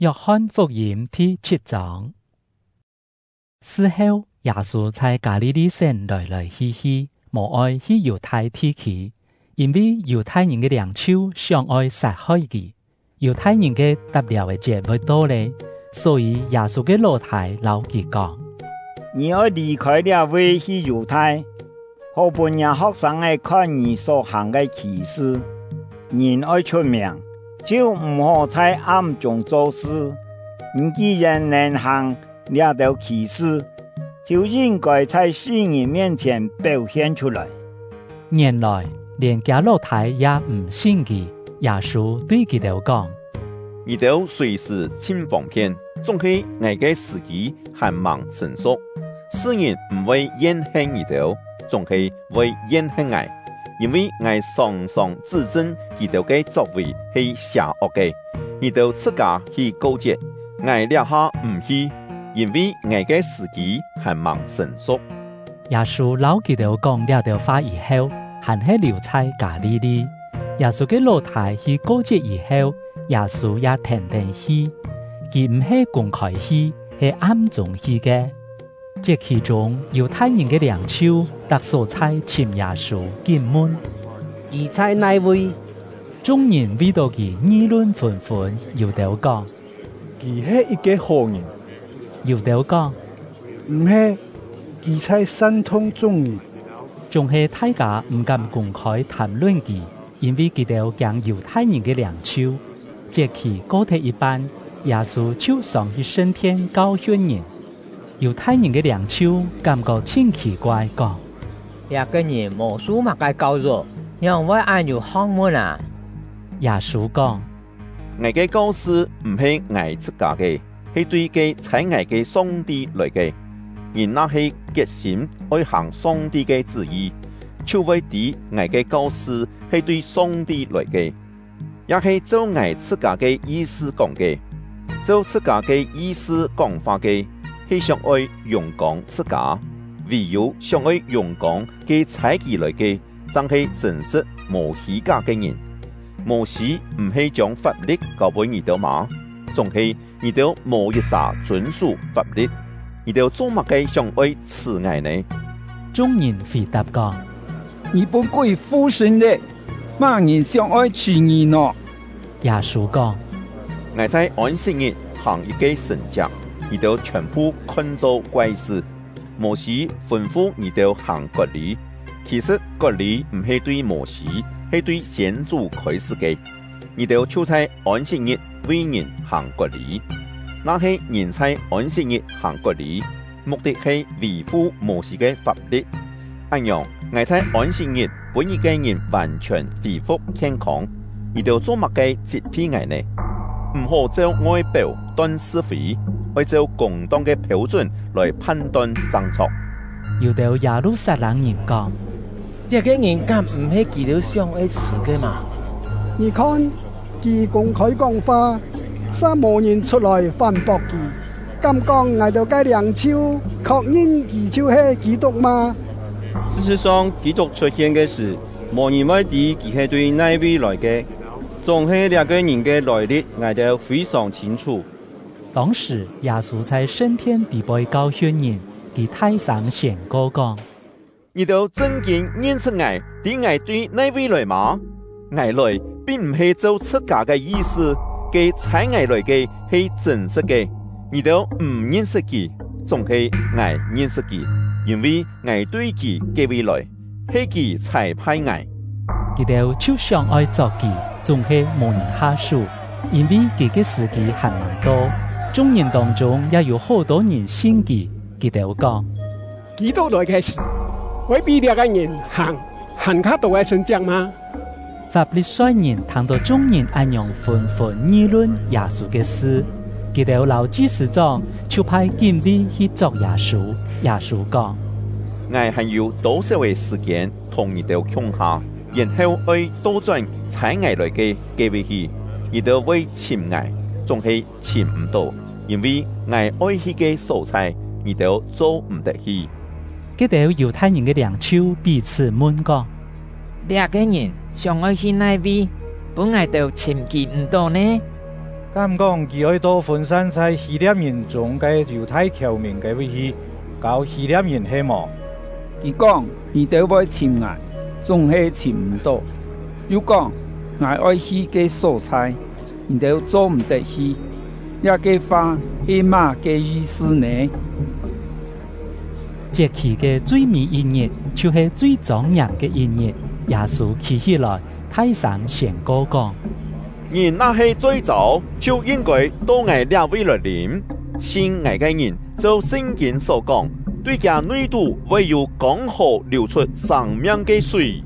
約翰福音第七章。事後，耶穌在加利利省來來去去，無愛去猶太地區，因為猶太人个領袖想愛殺害佢。猶太人个醃料个節欲到咧，所以耶穌个老大摎佢講：你愛離開這位去猶太，好分你學生个看你所行个奇事。人愛出名，就毋好在暗中做事。你既然能行這兜奇事，就應該在世人面前表現出來。原來連佢老大也毋信佢。耶穌對佢兜講：你兜隨時真方便，總係𠊎个時機還盲成熟。世人毋會厭恨你兜，總係會厭恨𠊎，因為𠊎常常指證佢兜个作為係邪惡个。你兜自家去過節，𠊎這下毋去，因為𠊎个時機還盲成熟。耶穌摎佢兜講這兜話以後，還係留在加利利。耶穌个老大去過節以後，耶穌也天天去，佢毋係公開去，係暗中去个。節期中，猶太人个領袖逐所在尋耶穌，緊問：佢在佗位？眾人為著佢議論紛紛，有兜講：佢係一个好人。有兜講：毋係，佢在煽動眾人。總係大家毋敢公開談論佢，因為佢兜驚猶太人个領袖。節期過忒一半，耶穌就上去聖殿教訓人。猶太人个領袖感覺真奇怪，講：這个人無受麼个教育，樣會按有學問啊？耶穌講：𠊎个教示毋係𠊎自家个，係對个差𠊎个上帝來个。人若係決心愛行上帝个旨意，就會知𠊎个教示係對上帝來个，抑係照𠊎自家个意思講个。照自家个意思講話个，係想愛榮光自家；唯有想愛榮光个差佢來个，才係真實無虛假个人。摩西毋係將法律交予你兜嗎？總係你兜無一隻遵守法律，你兜做麼个想愛刺𠊎呢？眾人回答講：你本鬼附身咧，麼人想愛刺你喏？耶穌講：𠊎在安息日行一个神蹟，你兜全部看做怪事。摩西吩咐你兜行割禮，其實割禮毋係對摩西，係對先祖開始个。你兜就在安息日為人行割禮。若係人在安息日行割禮，目的係維護摩西个法律。按樣，𠊎在安息日分一个人完全恢復健康，你兜做麼个責備𠊎呢？毋好照外表斷是非，愛照公當个標準來判斷正錯。有兜耶路撒冷人講：這個人敢毋係佢兜想愛刺个嗎？你看，佢公開講話，煞無人出來反駁佢。敢講𠊎兜个領袖確認佢就係基督嗎？事實上，基督出現个時，無人會知佢係對佗位來个。總係這个人个來歷，𠊎兜非常清楚。當時耶穌在聖殿底背教訓人，佢大聲宣告講：你兜正經認識𠊎，知𠊎對佗位來嗎？𠊎來並毋係照自家个意思，个差𠊎來个係真實个。你兜毋認識佢，總係𠊎認識佢，因為𠊎對佢這位來，係佢差派𠊎。佢兜就想愛捉佢，總係無人下手，因為佢个時機還盲到。眾人當中也有好多人信佢，佢兜講：基督來个時，會比這个人行還較大个神蹟嗎？法利賽人聽到眾人按樣紛紛議論耶穌个事，佢兜摎祭司長就派警衛去捉耶穌。耶穌講：𠊎還有多少个時間同你兜共下，然後愛倒轉差𠊎來个這位去。你兜會尋𠊎，總係尋毋到，因為𠊎愛去个所在，你兜做毋得去。這兜猶太人个領袖彼此問講：這个人想愛去佗位，分𠊎兜尋佢毋到呢？敢講佢愛到分散在希臘人中个猶太僑民个位去，教希臘人係無？伊講：𪜶兜愛尋𠊎，總係尋毋到；又講：𠊎愛去个所在，𪜶兜做毋得去。這个話係麼个意思呢？節期个最尾一日，就係最莊嚴个一日。耶穌企起來，大聲宣告講：人若係醉酒，就應該到𠊎這位來啉。信𠊎个人，照聖經所講，對佢內肚會有江河流出生命个水。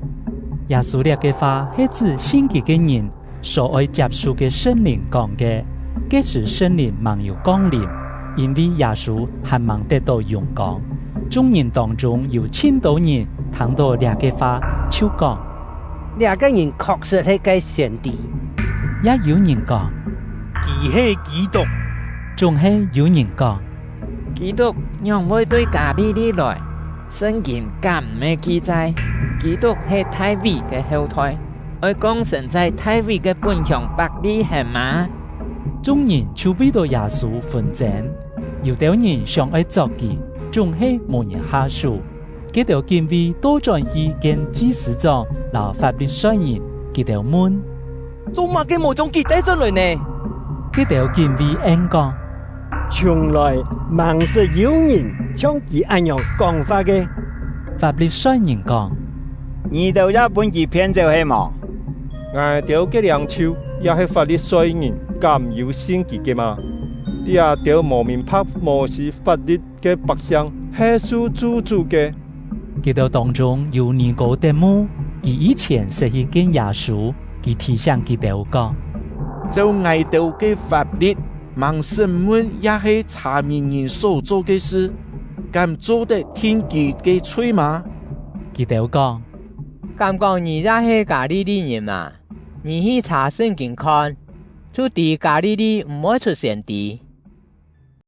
耶穌這个話係指信佢个人所愛接受个聖靈講个。彼時聖靈茫有降臨，因為耶穌還茫得到榮光。眾人當中有千多人聽到這个話，就講：這个人確實係个先知。也有人講：佢係基督。總係有人講：基督樣會對加利利來？聖經敢毋係記載，基督係大衛个後代，愛降生在大衛个本鄉伯利恆嗎？眾人就為著耶穌紛爭，有兜人想愛捉佢，總係無人下手。佢兜警衛倒轉去見祭司長、摎法利賽人，佢兜問：做麼个無將佢帶轉來呢？佢兜警衛應講：從來茫識有人像佢按樣講話个。法利賽人講：你兜也分佢騙走係無？𠊎兜个領袖也係法利賽人，敢有信佢个嗎？這兜無明白摩西法律个百姓係受咒詛个。佢兜當中有尼哥底母，佢以前時去見耶穌，佢提醒佢兜講：照𠊎兜个法律，茫審問也係查明人所做个事，敢做得定佢个罪嗎？佢兜講：敢講你也係加利利人嗎？你去查聖經看，就知加利利毋會出先知。